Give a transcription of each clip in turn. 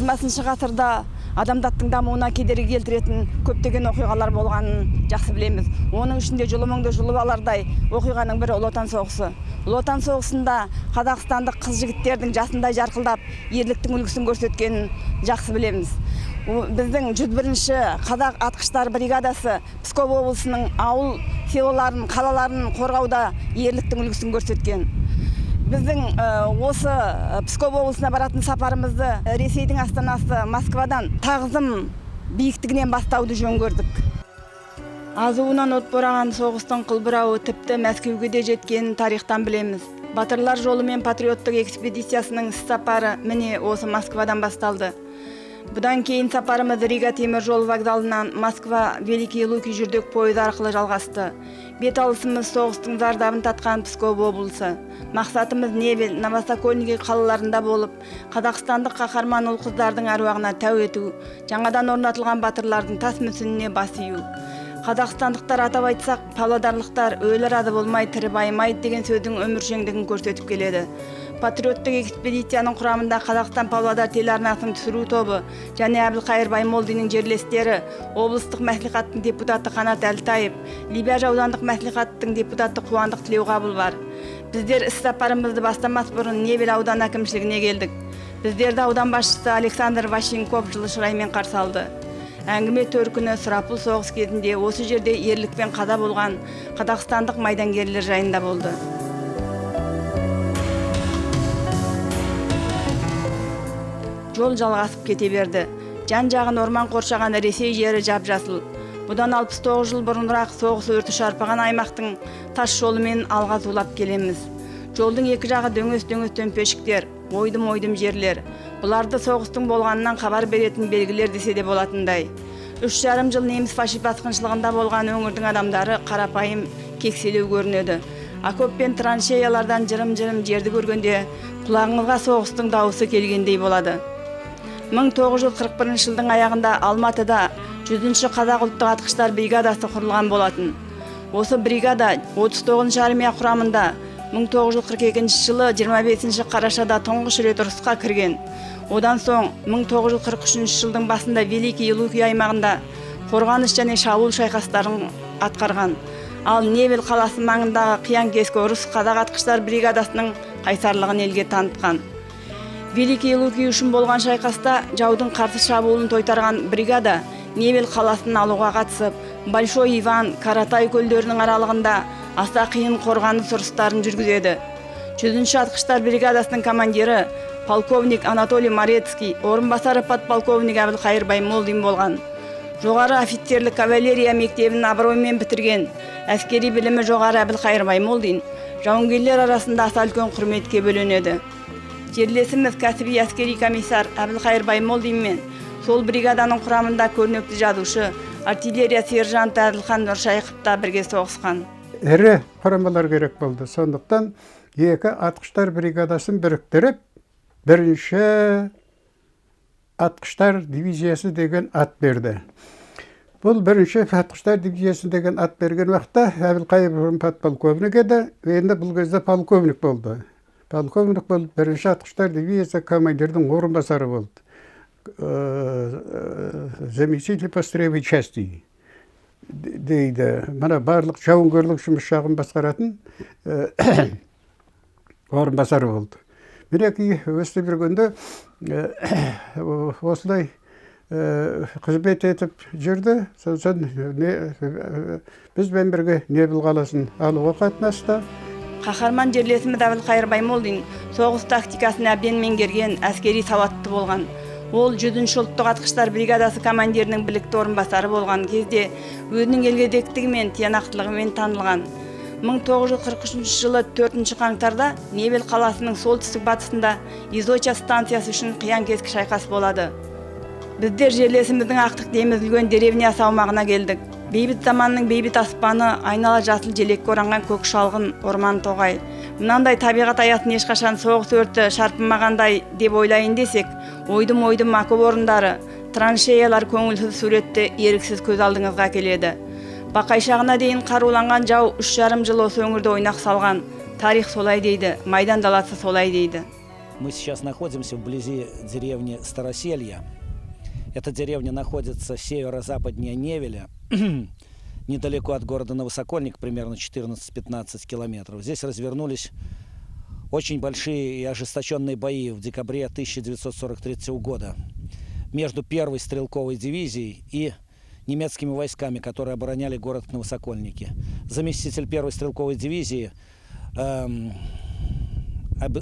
20 ғасырда адамзаттың дамуына кедергі келтіретін көптеген оқиғалар болғанын жақсы білеміз. Оның ішінде жұлымыңды жұлып алардай оқиғаның бірі Ұлы Отан соғысы. Ұлы Отан соғысында қазақстандық қыз жігіттердің жасындай жарқылдап ерліктің үлгісін көрсеткенін жақсы білеміз. Біздің 101-ші қазақ атқыштар бригадасы Псков облысының ауыл, селоларын, қалаларын қорғауда ерліктің үлгісін көрсеткен. Біздің осы Псков облысына баратын сапарымызды Ресейдің астанасы Москвадан тағзым биіктігінен бастауды жөн көрдік. Азуынан от бораған соғыстың қылбырауы тіпті Мәскеуге де жеткенін тарихтан білеміз. Батырлар жолы мен патриоттық экспедициясының іс-сапары міне осы Москвадан басталды. Бұдан кейін сапарымыз Рига темір жол вокзалынан Москва Великие Луки жүрдек пойызы арқылы жалғасты. Бет алысымыз соғыстың зардабын татқан Псков облысы. Мақсатымыз Невель, Новосокольники қалаларында болып, қазақстандық қаһарман ұл-қыздардың әруағына тәу ету, жаңадан орнатылған батырлардың тас мүсініне бас ию. Қазақстандықтар, атап айтсақ, павлодарлықтар өлі разы болмай тірі байымайды деген сөздің өміршеңдігін көрсетіп келеді. Патриоттық экспедицияның құрамында Қазақстан Павлодар телеарнасының түсіру тобы және Әбілқайыр Баймолдиннің жерлестері, облыстық мәслихаттың депутаты Қанат Әлтаев, Лебяжі аудандық мәслихаттың депутаты Қуандық Тілеуқабыл бар. Біздер іс-сапарымызды бастамас бұрын Невель ауданы әкімшілігіне келдік. Біздерді аудан басшысы Александр Ващенков жылы шыраймен қарсы алды. Әңгіме төркіні сұрапыл соғыс кезінде осы жерде ерлікпен қаза болған қазақстандық майдангерлер жайында болды. Жол жалғасып кете берді. Жан-жағын орман қоршаған Ресей жері жап-жасыл. Бұдан 69 жыл бұрынырақ соғыс өрті шарпыған аймақтың тас жолымен алға зулап келеміз. Жолдың екі жағы дөңес-дөңес төмпешіктер, ойдым-ойдым жерлер. Бұларды соғыстың болғанынан хабар беретін белгілер десе де болатындай. 3,5 жыл неміс фашист басқыншылығында болған өңірдің адамдары қарапайым, кекселеу көрінеді. Окоп пен траншеялардан жырым-жырым жерді көргенде құлағыңызға соғыстың дауысы келгендей болады. 1941 жылдың аяғында Алматыда 100-ші қазақ ұлттық атқыштар бригадасы құрылған болатын. Осы бригада 39-шы армия құрамында 1942 жылы 25 қарашада тұңғыш рет ұрысқа кірген. Одан соң 1943 жылдың басында Великие Луки аймағында қорғаныс және шабуыл шайқастарын атқарған. Ал Невель қаласы маңындағы қиян-кескі ұрыс қазақ атқыштар бригадасының қайсарлығын елге танытқан. Великие Луки үшін болған шайқаста жаудың қарсы шабуылын тойтарған бригада Невель қаласын алуға қатысып, Большой Иван, Каратай көлдерінің аралығында аса қиын қорғаныс ұрыстарын жүргізеді. 100-ші атқыштар бригадасының командирі полковник Анатолий Морецкий, орынбасары подполковник Әбілқайыр Баймолдин болған. Жоғары офицерлік кавалерия мектебін абыроймен бітірген, әскери білімі жоғары Әбілқайыр Баймолдин жауынгерлер арасында аса үлкен құрметке бөленеді. Жерлесіміз кәсіби әскери комиссар Әбілқайыр Баймолдин мен сол бригаданың құрамында көрнекті жазушы, артиллерия сержанты Әділхан Нұршайықов та бірге соғысқан. Ірі құрамалар керек болды. Сондықтан екі атқыштар бригадасын біріктіріп, бірінші атқыштар дивизиясы деген ат берді. Бұл бірінші атқыштар дивизиясы деген ат берген уақытта Әбілқайыр бұрын подполковник еді, енді бұл кезде полковник болды. Полковник болып бірінші атқыштар дивизиясы командирдің орынбасары болды. Заместитель по строевой части дейді. Мына барлық жауынгерлік жұмыс жағын басқаратын орынбасары болды. Мінекей өстіп жүргенде осылай қызмет етіп жүрді. Сосын бізбен бірге Невель қаласын алуға қатынасты. Қаһарман жерлесіміз Әбілқайыр Баймолдин соғыс тактикасын әбден меңгерген, әскери сауатты болған. Ол 100-ші ұлттық атқыштар бригадасы командирінің білікті орынбасары болған кезде өзінің елгезектігімен, тиянақтылығымен танылған. 1943 жылы 4 қаңтарда Невель қаласының солтүстік батысында Изоча станциясы үшін қиян-кескі шайқас болады. Біздер жерлесіміздің ақтық демі үзілген деревнясы аумағына келдік. Бейбіт заманның бейбіт аспаны, айнала жасыл желекке оранған көк шалғын, орман тоғай. Мынандай табиғат аясын ешқашан соғыс өрті шарпымағандай деп ойлайын десек, ойдым-ойдым окоп орындары, траншеялар көңілсіз суретті еріксіз көз алдыңызға келеді. Бақайшағына дейін қаруланған жау 3,5 жыл осы өңірде ойнақ салған. Тарих солай дейді, майдан даласы солай дейді. Мы сейчас находимся вблизи деревни Староселья. Эта деревня находится северо-западнее Невеля, недалеко от города Новосокольник, примерно 14-15 километров. Здесь развернулись очень большие и ожесточенные бои в декабре 1943 года между первой стрелковой дивизией и немецкими войсками, которые обороняли город Новосокольники. Заместитель первой стрелковой дивизии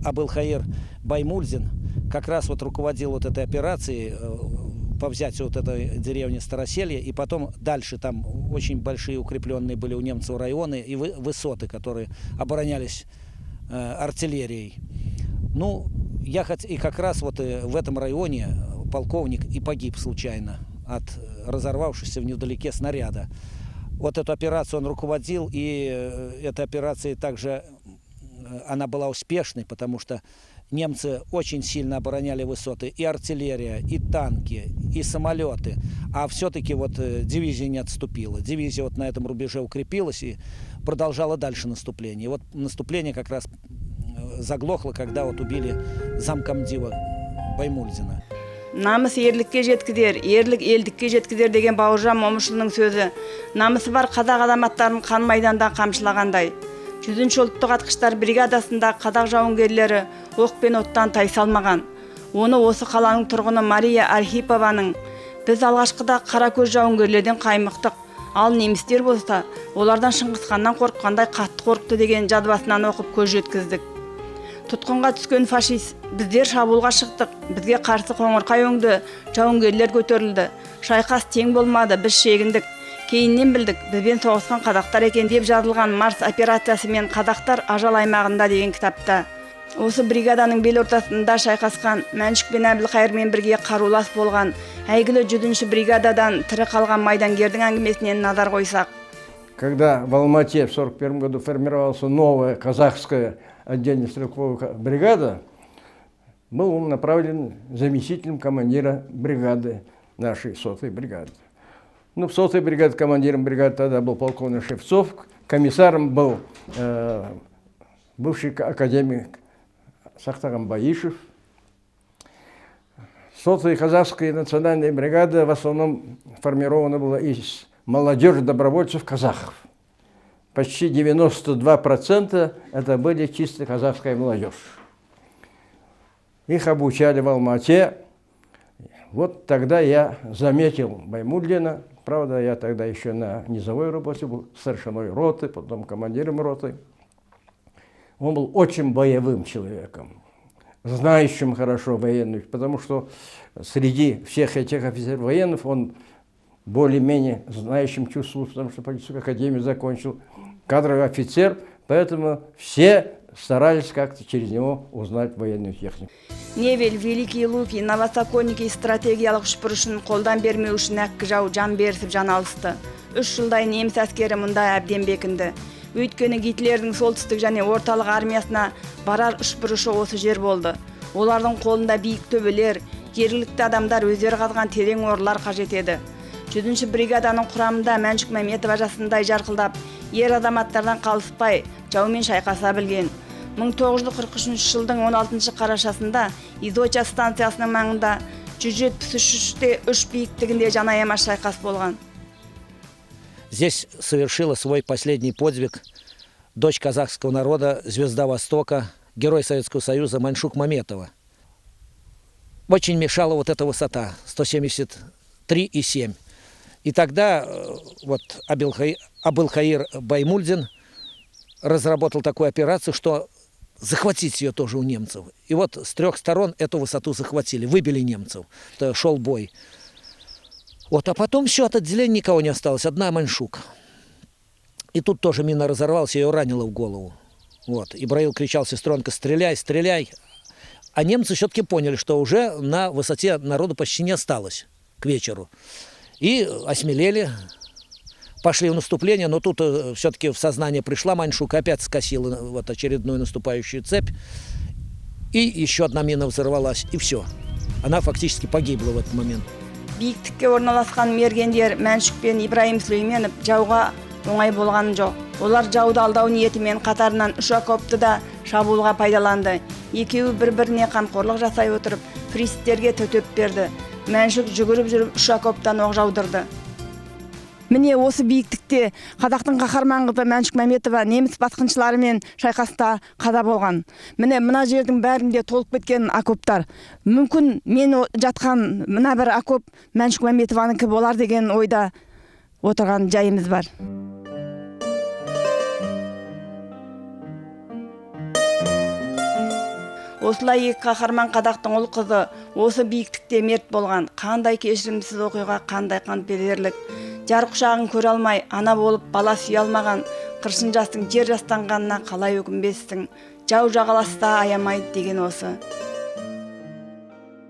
Абылхаир Баймульзин как раз вот руководил вот этой операцией по взятию вот этой деревни Староселье, и потом дальше там очень большие укрепленные были у немцев районы и высоты, которые оборонялись артиллерией. Ну, и как раз вот в этом районе полковник и погиб случайно от разорвавшегося невдалеке снаряда. Вот эту операцию он руководил, и эта операция также она была успешной, потому что немцы очень сильно обороняли высоты, и артиллерия, и танки, и самолеты. А все-таки вот дивизия не отступила. Дивизия вот на этом рубеже укрепилась и продолжала дальше наступление. И вот наступление как раз заглохло, когда вот убили замкомдива Баймульзина. Намыс ерлікке жеткізер, ерлік елдікке жеткізер деген Бауыржан Момышұлының сөзі намысы бар қазақ азаматтарын қан майданда қамшылағандай. 100-ші ұлттық атқыштар бригадасында қазақ жауынгерлері оқ пен оттан тайсалмаған. Оны осы қаланың тұрғыны Мария Архипованың: «Біз алғашқыда қара көз жауынгерлерден қаймықтық, ал немістер болса, олардан Шыңғысханнан қорыққандай қатты қорықты» деген жазбасынан оқып көз жеткіздік. Тұтқынға түскен фашист: «Біздер шабуылға шықтық, бізге қарсы қоңырқай өңді жауынгерлер көтерілді, шайқас тең болмады, біз шегіндік, кейіннен білдік, бізбен соғысқан қазақтар екен» деп жазылған «Марс операциясы мен қазақтар ажал аймағында» деген кітапта. Осы бригаданың бел ортасында шайқасқан Мәншүк пен Әбілқайырмен бірге қарулас болған әйгілі 100-ші бригададан тірі қалған майдангердің әңгімесінен назар қойсақ. Когда в Алмате в 1941 году формировалась новая казахская отдельная стрелковая бригада, был он направлен заместителем командира бригады, нашей сотой бригады. Ну, в сотой бригаде командиром бригады тогда был полковник Шевцов, комиссаром был бывший академик Сактаган Баишев. Сотая казахская национальная бригада в основном формирована была из молодежи добровольцев казахов. Почти 92% это были чисто казахская молодежь. Их обучали в Алмате. Вот тогда я заметил Баймульдина. Правда, я тогда еще на низовой работе был, старшиной роты, потом командиром роты. Он был очень боевым человеком, знающим хорошо военных, потому что среди всех этих офицеров военных он более-менее знающим чувствовал, потому что политическую академию закончил, кадровый офицер, поэтому все старались как-то через него узнать военную технику. Невель, Великие Луки, Новосокольники стратегиялық үшбұрышын қолдан бермеу үшін әккі жау жан берісіп жан алысты. 3 жылдай неміс әскері мұнда әбден бекінді. Өйткені Гитлердің солтүстік және орталық армиясына барар үшбұрышы осы жер болды. Олардың қолында биік төбелер, жергілікті адамдар өздері қазған терең орлар қажет еді. 100-ші бригаданың құрамында Мәншүк Мәметова жасындай жарқылдап, ер азаматтардан қалыспай, жаумен шайқаса білген. 1943 жылдың 16 қарашасында Изоча станциясының маңында 173-те 3 биіктігінде жан аямас шайқас болған. Здесь совершила свой последний подвиг дочь казахского народа, звезда Востока, герой Советского Союза Маншук Маметова. Очень мешала вот эта высота, 173,7. И тогда вот Абылхаир Баймульдин разработал такую операцию, что захватить ее тоже у немцев. И вот с трех сторон эту высоту захватили, выбили немцев. Это шел бой. Вот, а потом все, от отделения никого не осталось, одна Маншук. И тут тоже мина разорвалась, ее ранило в голову. Вот. Ибраил кричал: «Сестренка, стреляй, стреляй». А немцы все-таки поняли, что уже на высоте народу почти не осталось к вечеру. И осмелели, пошли в наступление, но тут все-таки в сознание пришла Маншук, опять скосила вот очередную наступающую цепь. И еще одна мина взорвалась, и все. Она фактически погибла в этот момент. Биіктікке орналасқан мергендер Мәншүк пен Ибраим Сүлейменов жауға оңай болған жоқ. Олар жауды алдау ниетімен қатарынан үш окопты да шабуылға пайдаланды. Екеуі бір-біріне қамқорлық жасай отырып, фрицтерге төтеп берді. Мәншүк жүгіріп жүріп 3 окоптан оқ жаудырды. Міне осы биіктікте қазақтың қаһарман қызы Мәншүк Мәметова неміс басқыншыларымен шайқаста қаза болған. Міне мына жердің бәрінде толып кеткен окоптар. Мүмкін мен жатқан мына бір окоп Мәншүк Мәметованікі болар деген ойда отырған жайымыз бар. Осылай екі қаһарман қазақтың ұл қызы осы биіктікте мерт болған. Қандай кешірімсіз оқиға, қандай қанпезерлік. Жар құшағын көре алмай, ана болып бала сүйе алмаған қыршын жастың жер жастанғанына қалай өкінбессің. Жау жағаласса аямайды деген осы.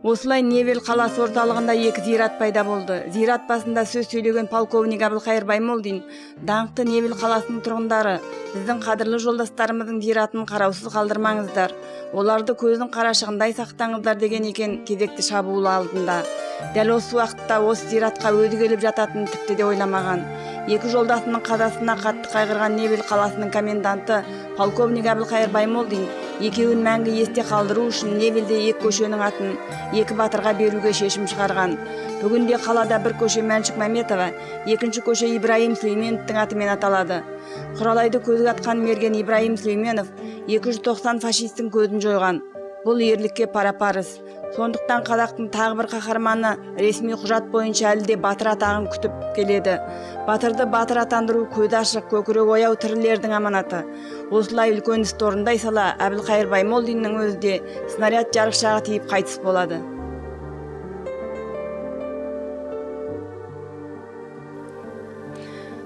Осылай Невель қаласы орталығында екі зират пайда болды. Зират басында сөз сөйлеген полковник Әбілқайыр Баймолдин, даңқты Невель қаласының тұрғындары, біздің қадірлі жолдастарымыздың зиратын қараусыз қалдырмаңыздар, оларды көздің қарашығындай сақтаңыздар деген екен кезекті шабуыл алдында. Дәл осы уақытта осы зиратқа өзі келіп жататынын тіпті де ойламаған. Екі жолдасының қазасына қатты қайғырған Невель қаласының коменданты полковник Әбілқайыр Баймолдин екеуін мәңгі есте қалдыру үшін Невельде екі көшенің атын екі батырға беруге шешім шығарған. Бүгінде қалада бір көше Мәншүк Мәметова, екінші көше Ибраим Сүлейменовтің атымен аталады. Құралайды көзге атқан мерген Ибраим Сүлейменов 290 фашистің көзін жойған. Бұл ерлікке пара-парыз. Сондықтан қазақтың тағы бір қаһарманы ресми құжат бойынша әлі де батыр атағын күтіп келеді. Батырды батыр атандыру көзі ашық, көкірегі ояу тірілердің аманаты. Осылай үлкен істі орындай сала Әбілқайыр Баймолдиннің өзі де снаряд жарықшағы тиіп қайтыс болады.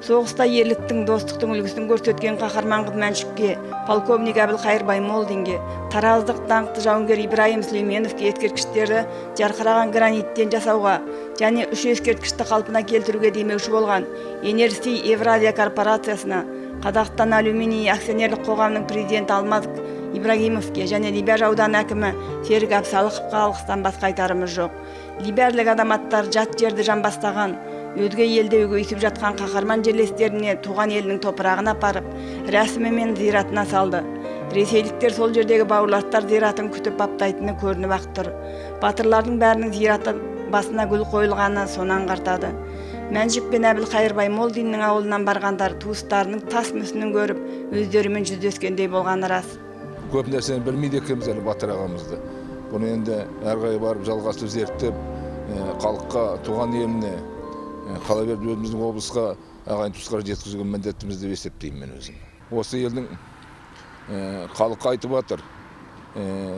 Соғыста ерліктің, достықтың үлгісін көрсеткен қаһарман қыз Мәншүкке, полковник Әбілқайыр Баймолдинге, тараздық даңқты жауынгер Ибраим Сүлейменовке ескерткіштерді жарқыраған граниттен жасауға және 3 ескерткішті қалпына келтіруге демеуші болған Энерси Евразия корпорациясына, Қазақстан алюминий акционерлік қоғамының президенті Алмаз Ибрагимовке және Лебяж ауданы әкімі Серік Әбсалықовқа алғыстан басқа айтарымыз жоқ. Лебяжлік азаматтар жат жерді жамбастаған, өзге елде өгейсіп жатқан қаһарман жерлестеріне туған елінің топырағын апарып, рәсімімен зиратына салды. Ресейліктер сол жердегі бауырластар зиратын күтіп баптайтыны көрініп ақ тұр. Батырлардың бәрінің зираты басына гүл қойылғаны соны аңғартады. Мәншүк пен Әбілқайыр Баймолдиннің ауылынан барғандар туыстарының тас мүсінін көріп, өздерімен жүздескендей болғаны рас. Көп нәрсені білмейді екенбіз әлі батыр ағамызды. Бұны енді әрі қарай барып жалғасып зерттеп, халыққа, туған еліне, қала берді өзіміздің облысқа ағайын туысқарға жеткізуге міндеттіміз деп есептеймін мен өзім. Осы елдің халыққа айтып жатыр,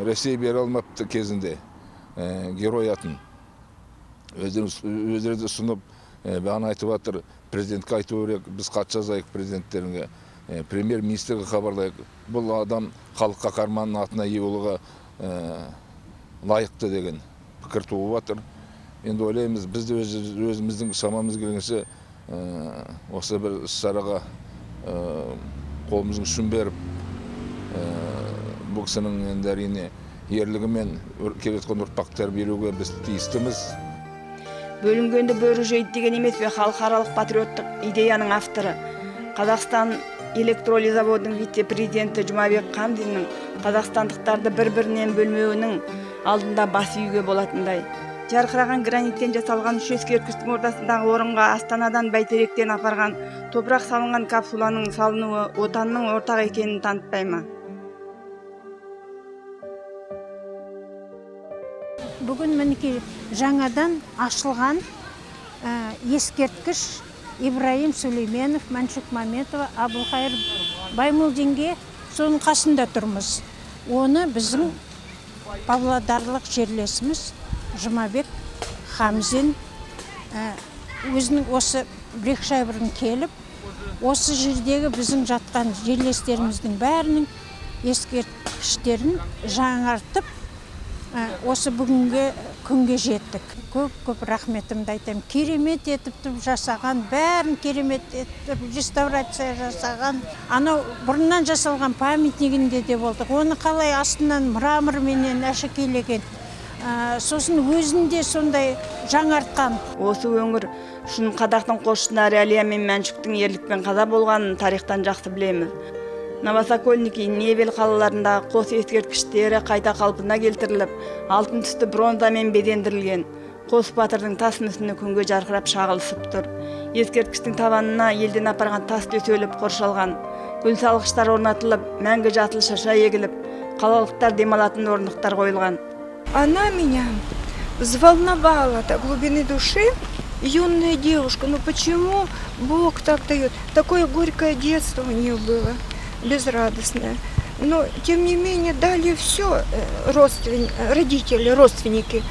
Ресей бере алмапты кезінде герой атын. Өздері де ұсынып, бағана айтып жатыр, президентке айту керек, біз хат жазайық президенттеріне, премьер-министрге хабарлайық. Бұл адам халық қаһарманының атына ие болуға лайықты деген пікір туып жатыр. Енді ойлаймыз, біз де өзіміздің шамамыз келгенше осы бір іс-шараға қолымыздың күшін беріп, бұл кісінің енді әрине ерлігімен келе жатқан ұрпақты тәрбиелеуге біз тиістіміз. Бөлінгенді бөрі жейді деген емес пе халықаралық патриоттық идеяның авторы, Қазақстан электролиз заводының вице-президенті Жұмабек Қамзиннің қазақстандықтарды бір-бірінен бөлмеуінің алдында бас июге болатындай. Жарқыраған граниттен жасалған үш ескерткіштің ортасындағы орынға Астанадан Бәйтеректен апарған топырақ салынған капсуланың салынуы отанның ортақ екенін танытпай ма? Бүгін мінекей жаңадан ашылған ескерткіш Ибраим Сүлейменов, Мәншүк Мәметова, Әбілқайыр Баймолдинге соның қасында тұрмыз. Оны біздің павлодарлық жерлесіміз Жұмабек Хамзин өзінің осы бір екі ай бұрын келіп, осы жердегі біздің жатқан жерлестеріміздің бәрінің ескерткіштерін жаңартып, осы бүгінгі күнге жеттік. Көп-көп рахметімді айтамын. Керемет етіп жасаған, бәрін керемет етіп реставрация жасаған. Анау бұрыннан жасалған памятнигінде де болдық. Оны қалай астынан мраморменен әшекейлеген. Сосын өзін де сондай жаңартқан. Осы өңір үшін қазақтың қосшысына Рәлия мен Мәншүктің ерлікпен қаза болғанын тарихтан жақсы білеміз. Новосокольники, Невель қалаларындағы қос ескерткіштері қайта қалпына келтіріліп, алтын түсті бронзамен безендірілген. Қос батырдың тас мүсіні күнге жарқырап шағылысып тұр. Ескерткіштің табанына елден апарған тас төселіп қоршалған. Гүл салғыштар орнатылып, мәңгі жасыл шырша егіліп, қалалықтар демалатын орындықтар қойылған. Она меня взволновала до глубины души. Юная девушка, ну почему Бог так дает? Такое горькое детство у нее было, безрадостное. Но, тем не менее, дали все родители, родственники.